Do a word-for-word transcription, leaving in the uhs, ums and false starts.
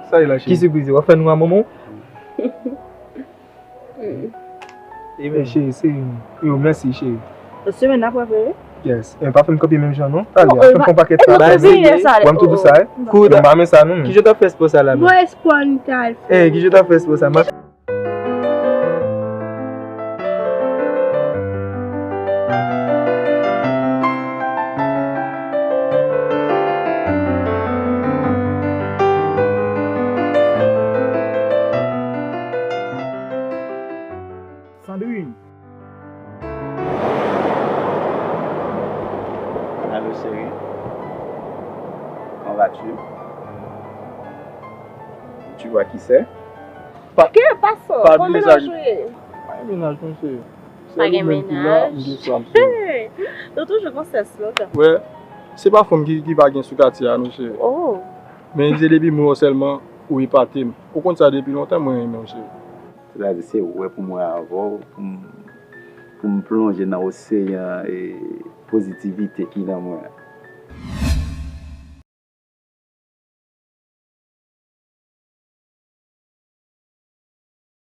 Sa e la, cheri? Ki sipriz? W ap fè nou a manman w? E men, cheri, se yo, mèsi, cheri. Semèn apre, vre? Yes. E pa fè m kanpe menm jan, non. Talè, fè m pran pakèt sa. Wè m tou di sa, eh. Kout. Yo, m pa men sa, non. Ki jan w t ap fè spò sa la menm? Bon, espwa n t al fè. Eh, ki jan w t ap fè spò sa? Sandrine. Allô, chérie. Comment vas-tu? Tu vois qui c'est? Pa, ke pa sa? Pa de mennaj ou ye? Pa gen mennaj, mwen, cheri. Pa gen mennaj? Se li menm ki la, m gen sa, m cheri. Nou toujou gon sèl slogan. Wè, se pa fanm ki, ki pa gen sou katye a, non, cheri. Oh. Men se depi m wè w sèlman, ou epate m. Ou konn sa depi lontan, mwen renmen w, cheri. Sètadi se wè pou mwen avè w, pou m, pou m plonje nan oseyan e pozitivite ki nan mwen an.